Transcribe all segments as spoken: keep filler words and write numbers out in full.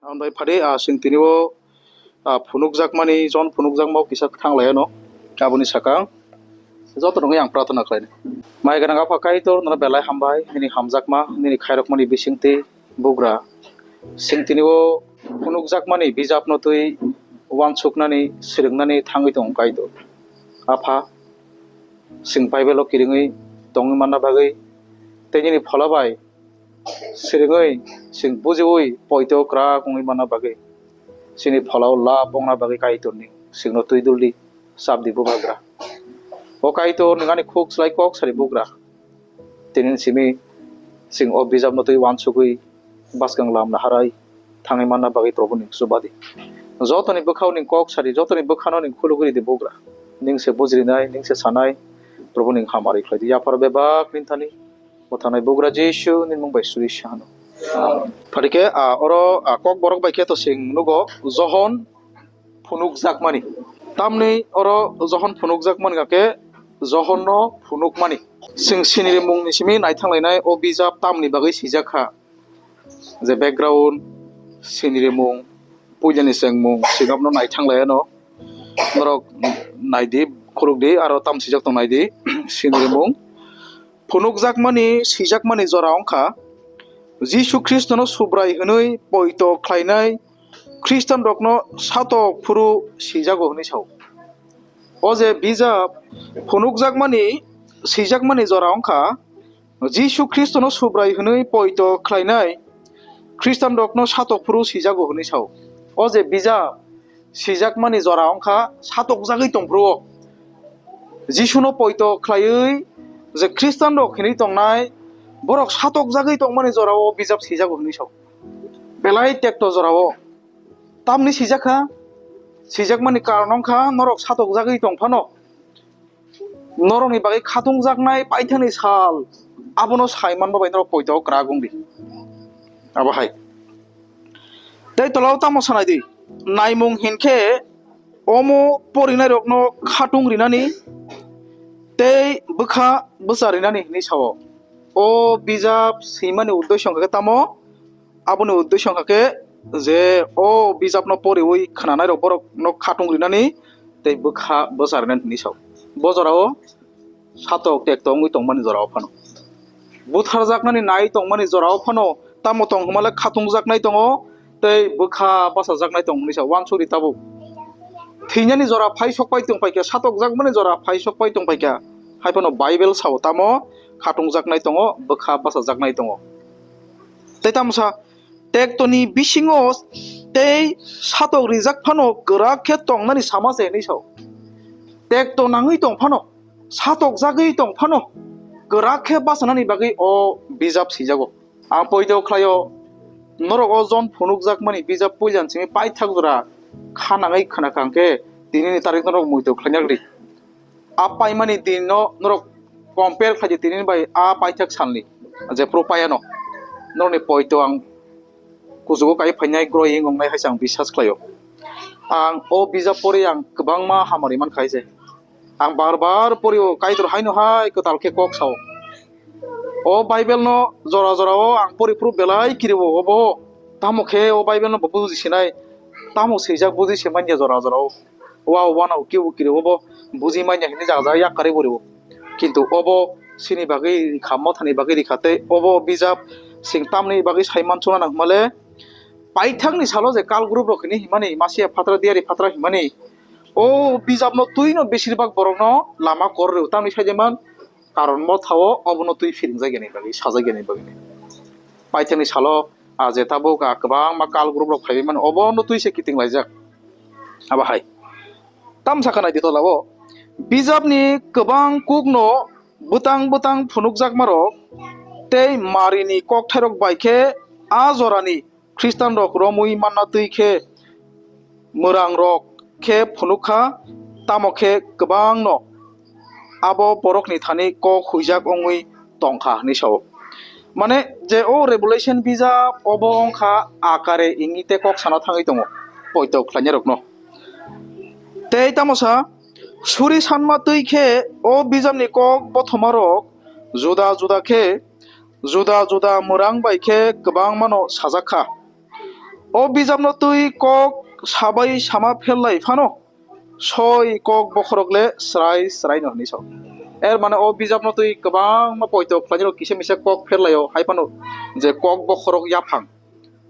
Ang bai phadi, ah, sing tini o, ah, phunukjakmani, Johon phunukjakma o kisa thang lai ano, aboni sakang joto rokni ang prarthana khlainai. Mai gwnang Apha Kaitor, nono belai hambai, nini hamjakma, nini khairokmani bisingtwi bugra. Sing tini o phunukjakmani bijapno twi uansuknani, swrwngnani thangwi tongo Kaitor. Apha, sing Bible o kiringwi tongwi manna bagwi, tei nini phola bai swrwngwi, sing bujiwi poito kwrak wngwi manna bagwi, sini pholao lab wngna bagwi Kaitorni singno twi duldi, chapdi bubagra. O Kaitor, nwng ani khuk slai kok sari bugra. Tini simi sing o bijapno twi uansugwi bwskang lam naharai thangwi manna bagwi Probhu nwng chubadi. Jotoni bwkhao nwng kok sari, jotoni bwkhano nwng khulugwi ridi bugra. Nwng se bujirinai, nwng se sanai, Probhu nwng hamari khlaidi. Yaphar bebak nini thani. Mwthangnai bugra Jisu nini mung bai suri sano. Phadike, ah, oro, ah, kok borok bai khe to sing nugo Johon phunukjakmani. Tamni oro Johon phunukjakmani kake Johonno phunukmani. Sing siniri mungni simi naithanglainai o bijap tamni bagwi sijak kha. Je background, siniri mung, puilani chengmung, singapno naithanglaino. Norok naidi, khulukdi, aro tam sijak tong naidi, siniri mung. Phunukjakmani, sijakmani jora wngkha, Jisu Khristono Subrai hwnwi poito khlainai Khristanrokno satok phuru sijago hwnwi sao. O je bijap phunukjakmani, sijakmani jora wngkha, Jisu Khristono Subrai hwnwi poito khlainai Khristanrokno satok phuru sijago hwnwi sao. O je bijap sijakmani jora wngkha satokjagwi tongphuru-o. Jisuno poito khlaiwi je Khristanrok hinwi tongnai, borok satokjagwi tongmani jorao bijap sijago hwnwi sao. Belai tekto jorao. Tamni sijakha, sijakmani karon wngkha norok satokjagwi tongphano. Norokni bagwi khatungjaknai paithakni sal, abono sai manma bai norok poito kwrak wng di. Abo hai. Tei tolao tamo sanai di, naimung hinkhe omo porinairokno khatung rinani tei bwkha bwcha rinani hinwi sao. O bijap swimani uddesyo hwnkhe tamo? Aboni uddesyo hwnkha khe je o bijapno poriwi khnanairok borokno khatung rinani tei bwkha bwcha rinani hinwi sao. Bo jorao satok tekto wngwi tongmani jorao phano, butharjaknani nai tongmani jorao phano tamo tong hwnmale khatungjaknai tongo tei bwkha bachajaknai tong hwnwi sao. Uansukdi tabuk. Thwinani jora phai sokpai tongpaikha, satokjakmani jora phai sokpai tongpaikha. Hai phano Bible sao tamo khatungjaknai tongo, bwkha bachajaknai tongo. Tei tamo sa, tektoni bisingo tei satok rijak phano kwrak khe tongnani sama se hinwi sao. Tekto nangwi tong phano, satokjagwi tong phano, kwrak khe bachanani bagwi o bijap sijago. Ang poito khlaio, norok o Johon phunukjakmani bijap puilan simi paithak jora kha nangwi khna kha hwnkhe, tinini tarik norok muitu khlainai rwdi. A paimani din no norok compare khlai di, tini bai a paithak salni je phuru paiya no. Norokni poito ang kuchugo kai phainai growing wngnai hai se ang biswas khlaio. Ang o bijap pori ang kwbangma hamari man khai se. Ang bar bar porio, Kaitor haino hai kwtal khe kok sao. O Bible no jora jora o ang pori phuru belai kirio obo. Tamo khe o Bible no bo buji sinai. Tamo swijak buji se manya jora jora o. Wa wana uki uki obo buji manya hinwi jaga jaga yak karwi bo rio. Kintu obo sini bagwi rikha, mothani bagwi rikha tei obo bijap sing tamni bagwi sai manchuna nang hwnmale paithakni salo je kal group rok hinwi himani, masiya phatra, diyari phatra himani, o bijapno twino besir bak borokno lama kor rw tamni sai de man. Karon mothao obono twi phiringjak yani bagwi, sajak yani bagwi. Paithakni salo, ah, je tabuk, ah, kwbangma kal group rok phaiwi mano, obono twi se kiting laijak. Abo hai. Tam sakha nai di tolao. Bijapni kwbang kukno bwtang bwtang phunukjakmarok tei Marini kokthairok bai khe a jorani Khristanrok romwi manna twi khe mwrangrok khe phunuk kha, tamo khe kwbangno abo borokni thani kok huijak wngwi tong kha hwnwi sao. Mane je o Revelation bijap obo wng kha akare ingwi tei kok sana thangwi tongo poito khlainairokno. Tei tamo sa, suri sanma twi khe o bijapni kok bothomarok juda juda khe juda juda mwrang bai khe kwbangmano sajak kha. O bijapno twi kok sabai sama pherlai phano soi kok bokhorok le srai srai no hwnwi sao. Er mane o bijapno twi kwbangma poito khlainai rok kisa misa kok pherlaio hai phano je kok bokhorok yaphang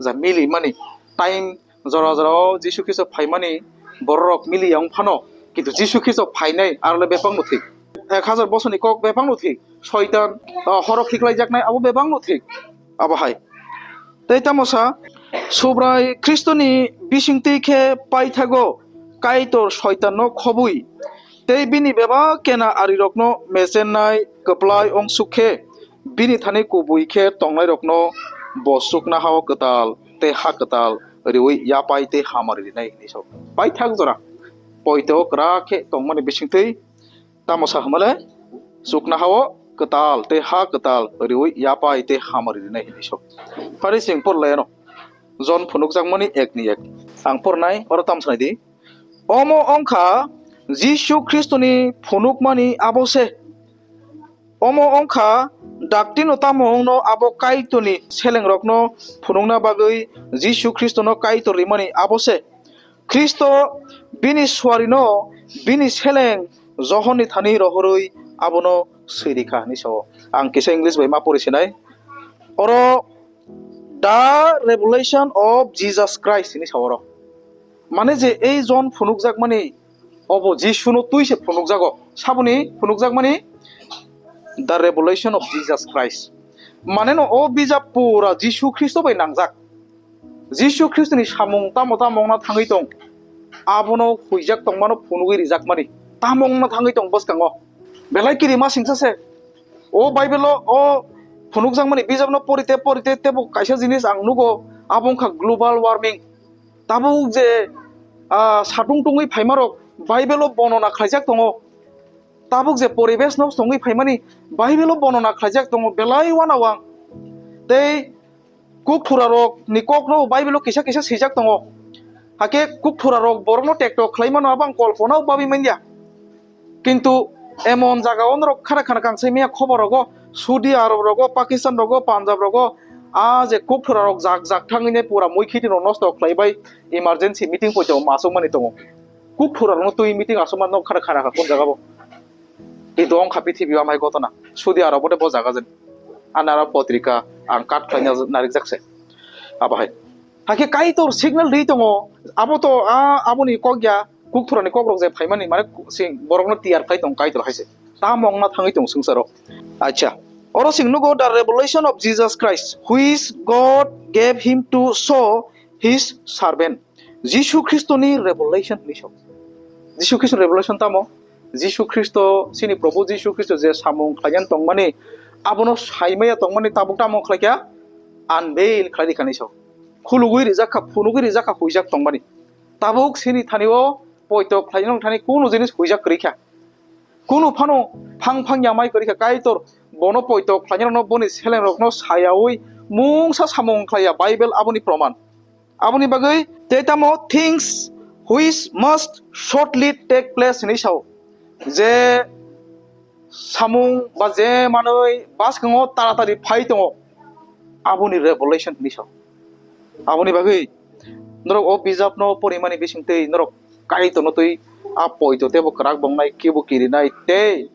ja mili mani time jora jora o Jisu Khristo phaimani bororok mili ya wng phano kintu Jisu Khristo phainai aro le bebak no thik. Ek hajar bosorni kok bebak no thik. Soitan, ah, horo khiklaijaknai abo bebak no thik. Abo hai. Tei tamo sa, Subrai Khristoni bisingtwi khe paithago Kaitor Soitanno khobwi, tei bini bebak kena arirokno mechennai kwplai ongsuk khe, bini thani kubui khe tongnairokno bo chuknohao kwtal tei ha kwtal riui yapai tei hamari rinai hwnwi sao. Paithak jora poito kwrak khe tongmani bisingtwi tamo sa hwnmale, chuknohao kwtal tei ha kwtal riui yapai tei hamari rinai hwnwi sao. Phari chwng porlai ano Jon phunukjakmani ek ni ek. Ang pornai, oro tamo sanai di. Omo wngkha Jisu Khristoni phunukmani abo se. Omo wngkha daktino tamo wngno abo Kaitorni selengrokno phunukna bagwi Jisu Khristono Kaitor rimani abo se. Khristo bini suarino bini seleng Johonni thani rohorwi abono swi rikha hwnwi sao. Ang kisa English bai ma pori sinai. Oro The Revelation of Jesus Christ hwnwi sao oro. Mane je ei Jon phunukjakmani obo Jisuno twi se phunukjago. Saboni phunukjakmani The Revelation of Jesus Christ. Mane no o bijap pura Jisu Khristo bai nangjak. Jisu Khristoni samung tamo tamo wngna thangwi tong, abono huijak tongmano phunugwi rijakmani tamo wngna thangwi tong bwskango. Belai kirima singsa se. O Bible-o o phunukjakmani bijapno porite porite teibo kaisa jinis ang nugo, abo wngkha global warming. Tabuk je, ah, satung tungwi phaimarok Bible-o bonona khlaijak tongo. Tabuk je poribesh nosto wngwi phaimani Bible-o bonona khlaijak tongo belai uanao ang. Tei kukthura rok ni kok no Bible o kisa kisa swijak tongo. Hakhe kukthura rok borok no tektok khlai mano, abo ang kolpona o babwi manya. Kintu emon jaga o norok khana khana kang sai manya khobor rogo, Saudi Arab rogo, Pakistan rogo, Punjab rogo, a je kukthura rok jak jak thangwi nai pura mui khiti rok nosto khlai bai emergency meeting poito masuk mani tongo. Kukthura rok no twi meeting asuk mano khana khana kha kon jaga bo. Kintu wngkha prithibi o amhai gotona. Saudi Arab o de bo jaga jen. Ani aro potrika ang kat khlaina narik jak se. Abo hai. Hakhe Kaitor signal ri tongo. Abo to a aboni kok ya. Kukthurani kokrok je phaimani mane sing borokno tiyar khlai tong Kaitor hai se. Tamo wngna thangwi tong swngcharo. Acha. Oro sing nugo the revelation of Jesus Christ, which God gave him to show his servant. Jisu Khristoni revelation hwnwi sao. Jisu Khristo revelation tamo? Jisu Khristo, chini Probhu Jisu Khristo je samung khlaiyan tongmani, abono saimaya tongmani tabuk tamo khlaikha? Unveil khlai rikha hwnwi sao. Khulugwi rijak kha, phunugwi rijak kha, huijak tongmani. Tabuk chini thani o poito khlainani thani kunu jinis huijak kwrwi kha. Kunu phano phang phang ya mai kwrwi kha Kaitor, bono poito khlainarokno, boni selengrokno sayaui mungsa samung khlaiya Bible aboni proman. Aboni bagwi tei tamo things which must shortly take place hwnwi sao. Je samung ba je manwi bwskango taratari phai tongo, aboni revelation hwnwi sao. Aboni bagwi norok o bijapno porimani bisingtwi norok Kaitorno twi a poito teibo kwrak bongnai, kebo kirinai tei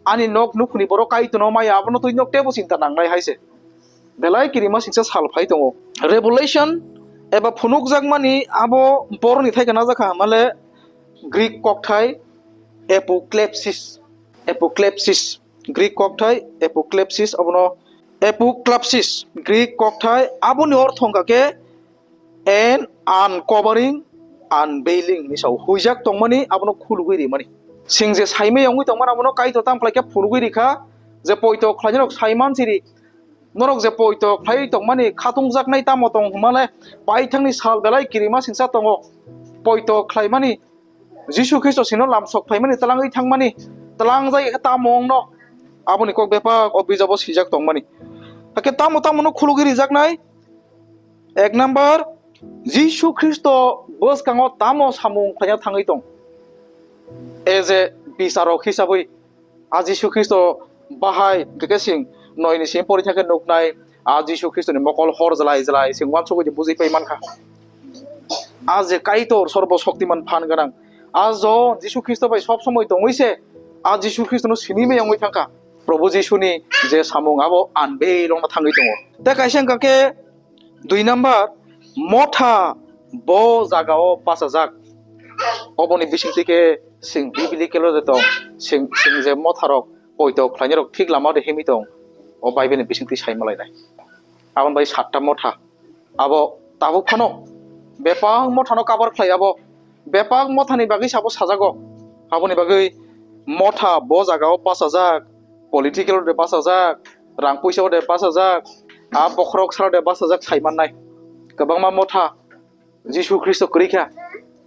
ani nok nukhungni borok Kaitorno maya, abono twi nok teibo chinta nangnai hai se. Belai kirima singsa sal phai tongo. Revelation eba phunukjakmani abo boroni thai gana jakha hwnmale Greek kokthai apocalypsis. Apocalypsis. Greek kokthai apocalypsis, abono apocalypsis. Greek kokthai aboni ortho wngkha khe an uncovering, unveiling hwnwi sao. Huijak tongmani abono khulugwi rimani. Sing je saimaya wngwi tongmani abono Kaitor tamo khlai khe phunugwi rikha, je poito khlainai rok saiman siri. Norok je poito khlai tongmani khatungjaknai tamo tong hwnmale, paithakni sal belai kirima singsa tongo. Poito khlaimani Jisu Khristo sino lamsok phaimani, tlangwi thangmani, tlangjak khe tamo wngno? Aboni kok bebak o bijabo swijak tongmani. Hakhe tamo tamo no khulugwi rijaknai? Ek number, Jisu Khristo bwskango tamo samung khlaina thangwi tong? As a bisarok hisabwi a Jisu Khristo bahai hwnkhe sing noini simi pori thangkhe nuknai, a Jisu Khristoni mokol hor jlai jlai sing uansugwi de bujui pai mankha. A je Kaitor Sorbo Shoktiman phan gwnang, a jo Jisu Khristo bai sob somoi tongwi se, a Jisu Khristono sini meyangwi thangkha. Probhu Jisuni je samung abo unveil wngna thangwi tongo. Tei kaisa wngkha khe dui number, motha bo jagao bachajak. Oboni bisingtwi khe chwng biblical o je tong, chwng, chwng je motharok poito khlainairok thik lama de himwi tong, o Bible ni bisingtwi sai malainai. Aboni bai satta motha. Abo tabuk phano bebak mothano cover khlai abo. Bebak mothani bagwi sabo sajago. Aboni bagwi motha bo jagao bachajak, political de bachajak, rang puisa de bachajak, a bokhorok sara de bachajak sai mannai. Kwbangma motha Jisu Khristo kwrwi kha,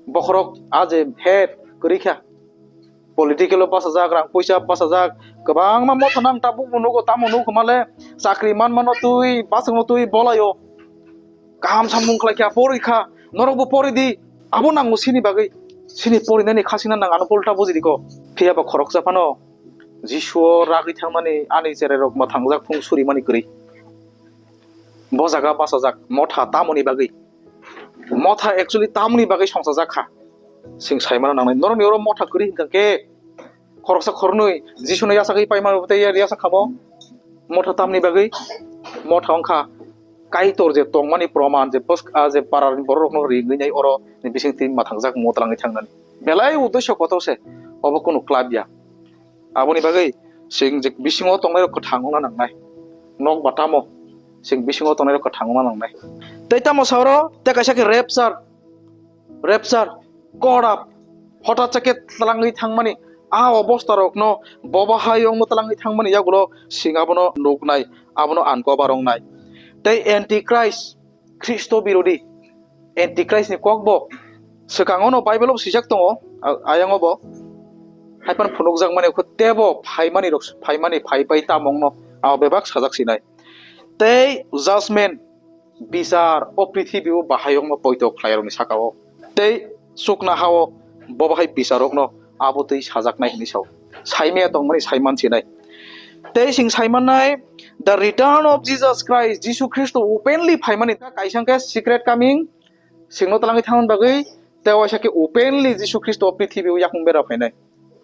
bokhorok a je head kwrwi kha. Political o bachajak, rang puisa bachajak, kwbangma motha nang tabuk bo nugo, tamo nugo male chakri man mano twi, bachwk no twi bolaio. Kaham samung khlai kha, pori kha, norok bo pori di, abo nango sini bagwi, sini porinani khasina nang ano ulta buji di ko. Phiya ba khoroksa phano Jisu o ragwi thangmani ani cherai rok mwthangjak phung suri mani kwrwi. Bo jaga bachajak motha tamoni bagwi. Motha actually tamoni bagwi songchajak kha. Chwng sai mano nangnai. Norokni oro motha kwrwi hwnkha khe khoroksa khoroknwi Jisuno yachagwi pai mano tei ya-, yachak khamo. Motha tamoni bagwi? Motha wngkha Kaitor je tongmani proman je bwsk-, a je parani bororokno ringwi nai oro ni bisingtwi mwthangjak mutlangwi thangnani. Belai uddesyo kotor se, obo kunu klab ya. Aboni bagwi chwng je bisingo tongnairok kwthang wngna nangnai. Nok ba tamo chwng bisingo tongnairok kwthang wngna nangnai. Tei tamo sa oro tei kaisa khe rapture, rapture, caught up, hothat sa khe tlangwi thangmani a obostarokno, bobo hayungno tlangwi thangmani yagulo chwng abono nuknai, abono uncover wngnai. Tei antichrist, Khristo birodi, Antichrist ni kok bo swkango no Bible o swijak tongo, a-, ayang o bo. Hai phano phunukjak mani kho tebo phaimani rok, phaimani phai pai tamung no abo bebak sajak sinai. Tei judgment, bichar o prithibi o bahai rok no poito khlai rok ni saka o. Tei chukna ha o bo bahai bichar rok no abo twi sajaknai hinwi sao. Saimaya tongmani saiman sinai. Tei chwng saimannai, the return of Jesus Christ, Jisu Khristo openly phaimani, kaisa hwnkhe secret coming, chwngno twlangwi thangmani bagwi, tei waisa khe openly Jisu Khristo prithibi o yakung bera phainai.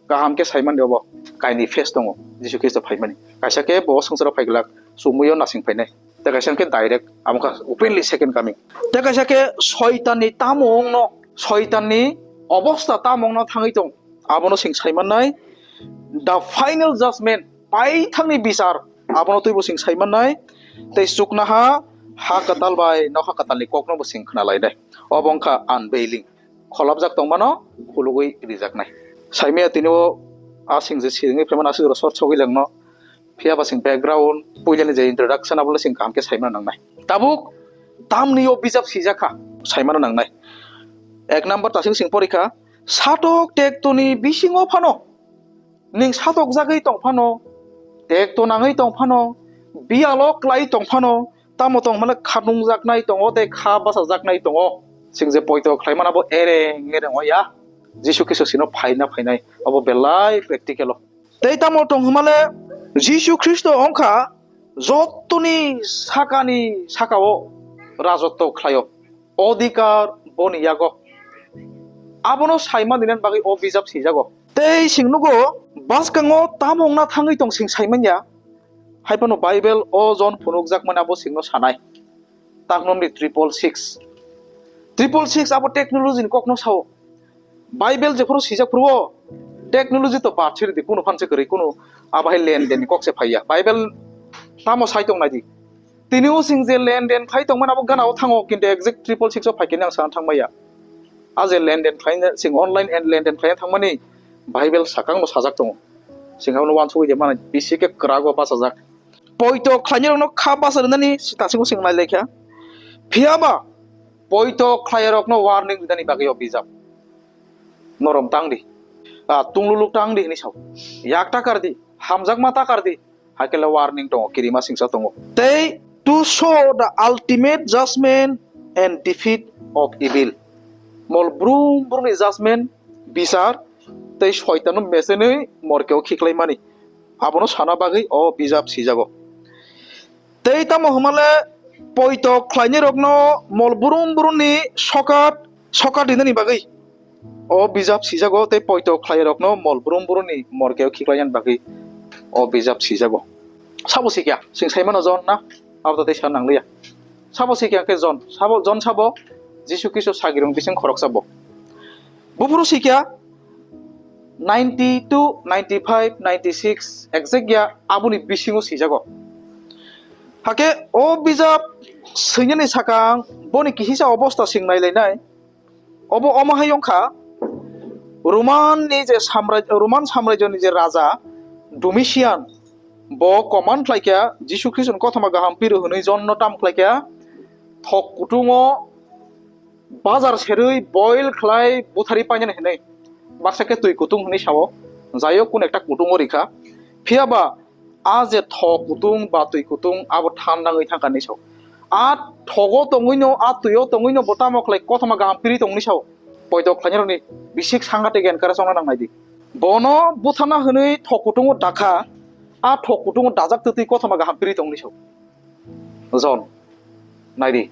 Kaham khe saimani obo, kainwi phase tongo Jisu Khristo phaimani. Kaisa khe bo swngcharo phaiglak, chumuyo nasing phainai. Tei kaisa khe direct, amo kha openly second coming. Tei kaisa khe Soitanni tamo wngno, Soitanni obosta tamo wngno thangwi tong, abono chwng saimannai, the final judgment, paithakni bichar, abono twibo chwng saimannai. Tei chuknaha ha kwtal bai nokha kwtalni kokno bo chwng khnalainai. Obo wngkha unveiling, kholopjak tongmano khulugwi rijaknai. Saimaya tini o a chwng je siringwi phaimani aswk jora short sogwi lengno. Phiya ba chwng background, puilani je introduction, abono chwng kaham khe saimano nangnai. Tabuk tamni o bijap sijak kha, saimano nangnai. Ek number ta chwng chwng porikha, satok tektoni bisingo phano, nwng satok jagwi tong phano, tekto nangwi tong phano, biyalo klai tong phano, tamo tong phano khanungjaknai tongo tei kha bachajaknai tongo. Chwng je poito khlaimano abo ereng ereng oya. Jisu Khristo sino phaina phainai, abo belai practical o. Tei tamo tong hwnmale, Jisu Khristo wngkha jotoni sakani saka-o rajotto khlaio, odhikar boni yago. Abono saima dinani bagwi o bijap sijago. Tei chwng nugo, bwskango tamo wngna thangwi tong chwng saimanya. Hai phano Bible o Jon phunukjakmani abo chwngno sanai. Taknoni triple six. Triple six abo technology ni kokno sao. Bible jephuru sijak phuru o technology to bad siri di, kunu phan se kwrwi, kunu abo hai lenden ni kok se phaiya. Bible tamo sai tong nai di. Tini o chwng je lenden khlai tongmani abo gana o thango, kintu exact triple six o phai khe ang sana thangmaya. A je lenden khlai, chwng online and lenden khlai thangmani Bible sakang no sajak tongo. Chwng abono uansugwi je mano bisi khe kwrago bachajak. Poito khlainai rokno kha bacha rwnani sita chwng chwng nai laikha. Phiya ba poito khlai rokno warning rinani bagwi o bijap. Norom tang di. A, tungluluk tang di hinwi sao. Yak takar di, hamjakma takar di. Hakhe le warning tongo, kirima singsa tongo. Tei to show the ultimate judgment and defeat of evil. Mol brum brumni judgment, bichar, tei soitano mesenwi morkeo khiklaimani. Abono sana bagwi o bijap sijago. Tei tamo hwnmale poito khlainai rokno mol brum brumni sokat sokat rinani bagwi o bijap sijago, tei poito khlairokno mol brum brumni morgeo khiklainani bagwi o bijap sijago. Sabo sikya, chwng saimano Jon na, abo tei sa nangliya. Sabo sikya khe Jon, sabo Jon sabo Jisu Khristo sagirung bising khoroksa bo. Buphuru sikya ninety two, ninety five, ninety six exact ya aboni bisingo sijago. Hakhe o bijap swinani sakang boni kihisa obosta sing nailainai. Obo omo hai wngkha, Roman ni je samraj-, Roman samrajyoni je raja Domitian, bo command khlaikha, Jisu Khristo ni kothoma kaham phiro hwnwi Jon no tam khlaikha, thok kutungo bazar serwi boil khlai buthari painani hwnwi, baksa khe twi kutung hwnwi sao, jai hok kunu ekta kutungo rikha. Phiya ba a je thok kutung ba twi kutung abo thanda wngwi thangkha hinwi sao. A thogo tongwino, a twio tongwino bo tamo khlai kothoma kaham phiri tongni sao. Poito khlainarokni bisik sangate gen kare chongna nang naidi. Bono butharna hwnwi thok kutungo dakha, a thok kutungo dajak twtwi kothoma kaham phiri tongni sao. Jon, naidi,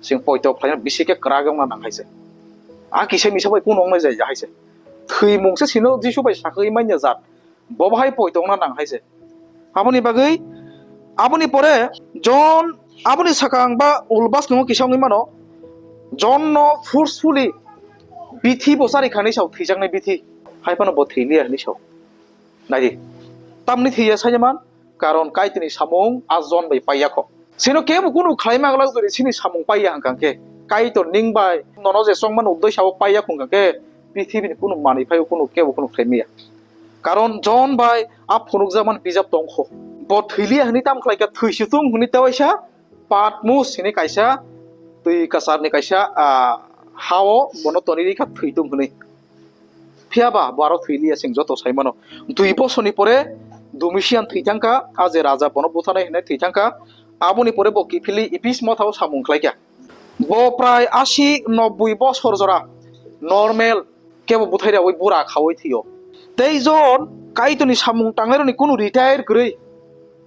chwng poito khlaina bisik khe kwrak wngna nang hai se. A kisa misa bai kunu wngnai jai hai se. Thwimung se sino Jisu bai sakwi manya jat. Bo bahai poito wngna nang hai se. Aboni bagwi, aboni pore Jon, aboni sakang ba ulbas nungo kisa wngwi mano, Jon no forcefully bithi bo chari kha hinwi sao, thwijaknai bithi. Hai phano bo thwi liya hinwi sao. Naidi, tamni thwiya saiya man, karon Kaitorni samung a Jon bai paiya kho. Sino kebo kunu khlaima glak jori sini samung paiya hwnkha khe, Kaitor ning bai nono je chongmani uddoi sao paiya hwnkha khe, pithibini kunu manwi phaibo kunu kebo kunu khlai maya. Karon Jon bai a phunukjakmani bijap tong kho. Bo thwi liya hwnwi tam khlai kha, thwi se tung hwnwi tewaisa Patmos hwnwi kaisa twi kwcharni kaisa, ah, ha-o bono tonwi rikha thwi tung hwnwi. Phiya ba bo aro thwi liya, chwng joto sai mano. Dui bosorni pore Domitian thwi thang kha, a je raja bono butharnai hwnwi thwi thang kha. Aboni pore bo kiphilwi Epis mothao samung khlai kha. Bo prai asi nobboi bosor jora normal kebo buthai rwi bura khaui thwio. Tei Jon Kaitorni samung tangnairokni kunu retire kwrwi.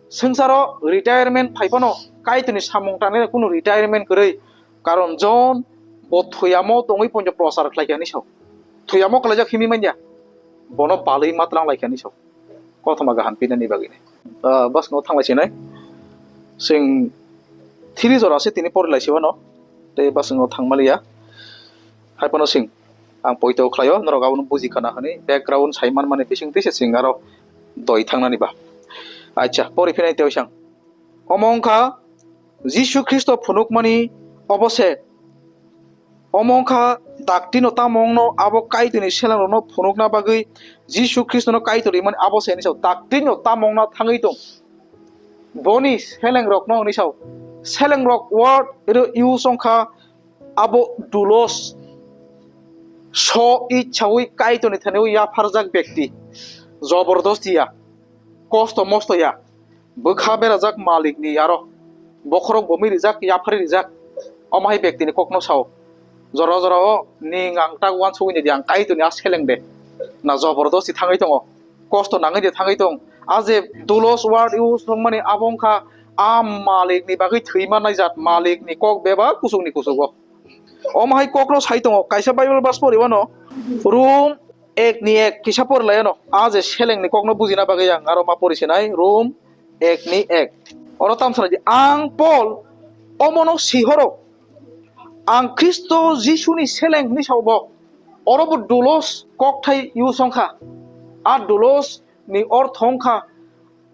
Swngcharo retirement phai phano Kaitorni samung tangnairokni kunu retirement kwrwi. Karon Jon bo thwiyamo tongwi poito prochar khlai kha hinwi sao. Thwiyamo kwlaijak himwi manya. Bono balwi ma tlang lai kha hinwi sao. Kothoma kaham pinani bagwi ni. Ah, bwskango thanglai sinai. Chwng thiri jora se tini pori lai si wano. Tei bwskango thang maliya. Hai phano chwng ang poito khlaio, norok abono buji khana hwnwi background sai manmani bising twi se chwng aro doi thangnani ba. Acha, pori phinai tei oisang. Omo wngkha Jisu Khristo phunukmani obo se. Omo wngkha daktino tamo wngno abo Kaitorni selengrokno phunukna bagwi Jisu Khristono Kaitor rimani abo se hinwi sao. Daktino tamo wngna thangwi tong. Boni selengrokno hinwi sao. Selengrok word ro use wngkha abo doulos. So ichaui Kaitorni thani yapharjak bekti. Jobordosti ya. Kosto mosto ya. Bwkha berajak malikni aro bokhorok bomwi rijak, yapharwi rijak. Omo hai bektini kokno sao. Jora jora o ning ang tak uansugwi di, ang Kaitorni a seleng de. Na jobordosti thangwi tongo. Kosto nangwi de thangwi tong. A je doulos word use wngmani abo wngkha a malikni bagwi thwima naijak, malikni kok bebak kuchukni kuchugo. Omo hai kokno sai tongo. Kaisa Bible verse pori wano. Rom ek ni ek kisa pori lai ano. A je selengni kokno bujina bagwi ang aro ma pori sinai. Rom ek ni ek. Oro tam sanai di, ang Pol omono sihoro. Ang Khristo Jisuni seleng hinwi sao bo. Oro bo doulos kokthai use wngkha. A doulos ni ortho wngkha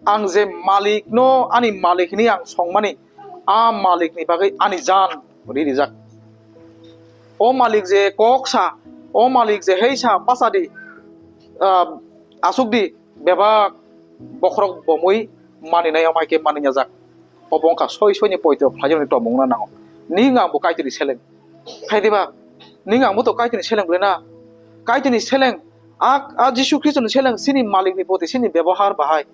ang je malikno ani malik hinwi ang songmani, a malikni bagwi ani jan ri rijak. O malik je kok sa, o malik je hei sa, bachadi, ah, asukdi, bebak bokhorok bomwi maninai, omo hai khe maniyajak. Obo wngkha soi soini poito khlaijaknai tongmungno nango. Ning ang bo Kaitorni seleng. Khai diba? Ning ang bo to Kaitorni seleng bwle na? Kaitorni seleng, a, a Jisu Khristoni seleng, chini malikni proti chini bebohar bahai.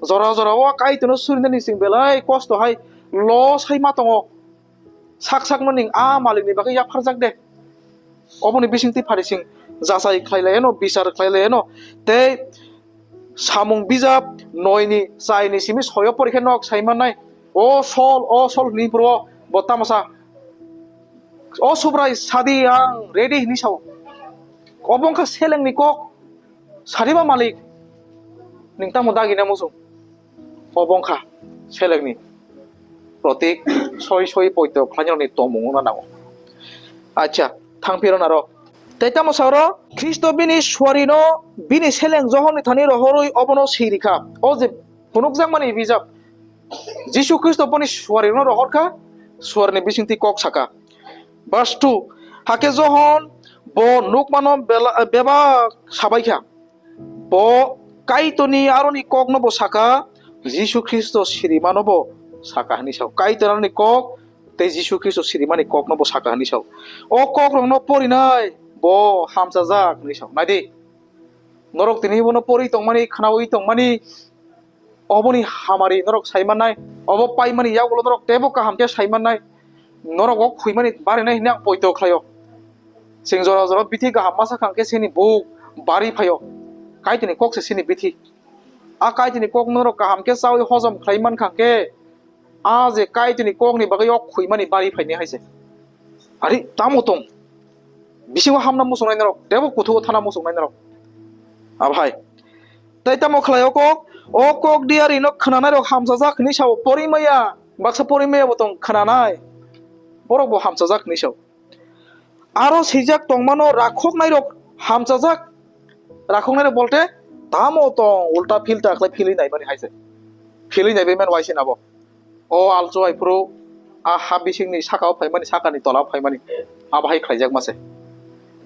Jora jora o Kaitorno surinani chwng belai kosto hai loss hai ma tongo. Sak sakno ning a malikni bagwi yapharjak de. Oboni bisingtwi pharising jachai khlai lai eno, bichar khlai lai eno. Tei samung bijap noini chaini simi soyo pori khe nok sai mannai. O Sol, o Sol hwnwi phuru bo tamo sa? O Subrai, sadi, ang ready hinwi sao. Obo wngkha selengni kok. Sadiba malik, nwng tamo dagina muchung? Obo wngkha selengni protik, soi soi poito khlainani tongmung wngna nango. Acha, thangphiro naro. Tei tamo sao oro? Khristo bini suarino bini seleng Johonni thani rohorwi obono swi rikha. O je phunukjakmani bijap, Jisu Khristo boni suarirokno rohorkha, suarini bisingtwi kok saka. Verse two, hakhe Johon bo nukmano bela-, bebak sabaikha. Bo Kaitorni aroni kokno bo saka, Jisu Khristo sirimano bo saka hinwi sao. Kaitor aroni kok tei Jisu Khristo sirimani kokno bo saka hinwi sao. O kokrokno porinai bo hamchajak hinwi sao. Naidi, norok tini bono pori tongmani, khnaui tongmani, oboni hamari norok sai mannai, obo paimani yagulo norok teibo kaham khe sai mannai, norok o khuimani barinai hinwi ang poito khlaio. Chwng jora jora bithi kaham masa kha hwnkhe chini buk bari phaio. Kaitorni kok se chini bithi. A Kaitorni kok norok kaham khe chaui hojom khlai man kha hwnkhe, a je Kaitorni kokni bagwi o khuimani bari phaini hai se. Ari tamo tong? Bisingo hamna muchungnai norok, teibo kuthugo thana muchungnai norok. Abhai. Tei tamo khlai o kok? O kok diarino khnanairok hamchajak hinwi sao, porimaya, baksa porimaya bo tong khnanai. Borok bo hamchajak hinwi sao. Aro swijak tongmano rakhoknairok hamchajak. Rakhoknairok bolte tamo tong, ulta philta khlai philwi naimani hai se. Philwi naibai man waise nabo. O alchu hai phuru a ha bisingni sakao phaimani, sakani tolao phaimani. Abo hai khlaijakma se.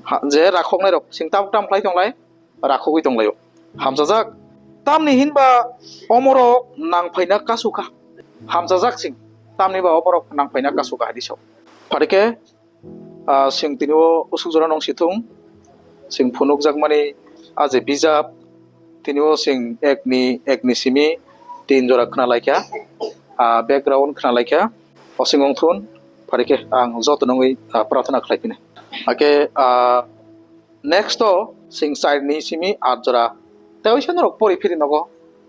Ha, je rakhoknairok sing tam tam khlai tonglai, rakhogwi tonglaio. Hamchajak. Tamni hinba omorok nangphaina kasukha. Hamchajak sing. Tamni ba omorok nangphaina kasukha hadi sao. Pharikhe, ah, sing tini o usuk jora nong sithung. Sing phunukjakmani a je bijap, tini o sing ekni, ekni simi tin jora khna laikha. Ah, background khna laikha. Osing ongthun, pharikhe ang joto nongwi, ah, prarthana khlai phini. Ake, ah, next o sing chairni simi at jora. Tei oisa norok pori phiri nogo.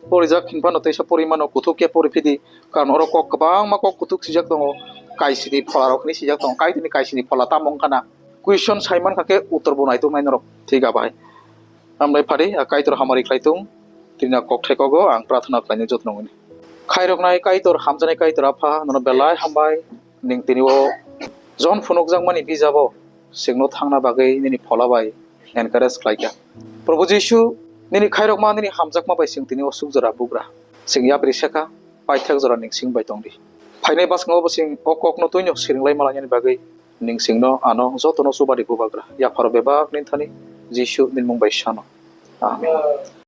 Porijak hinphano teisa pori mano, kuthuk khe pori phidi. Karon oro kok kwbangma kok kuthuk sijak tongo. Kaisini phola rok hinwi sijak tongo. Kaitorni kaisini phola tamo wngkha na? Question sai mankha khe uttor bo naituk nai norok. Thik abai. Hambai phari, a Kaitor hamari khlai tung. Tini a kok thai kogo ang prarthana khlainai joto nongni. Khairoknai Kaitor, hamjaknai Kaitor Apha, nono belai hambai. Ning tini o Johon phunukjakmani bijabo singno thangna bagwi nini phola bai encourage khlaikha. Probu Jisu, nini khairokma, nini hamjakma bai sing tini o suk jora bugra. Sing yapri sekha, paithak jora ning sing bai tongdi. Phainai bwskango bo sing o kokno twino siringlai malainani bagwi ning singno ano jotono chubadi bubagra. Yapharo bebak nini thani Jisu nini mung bai sano. Amen.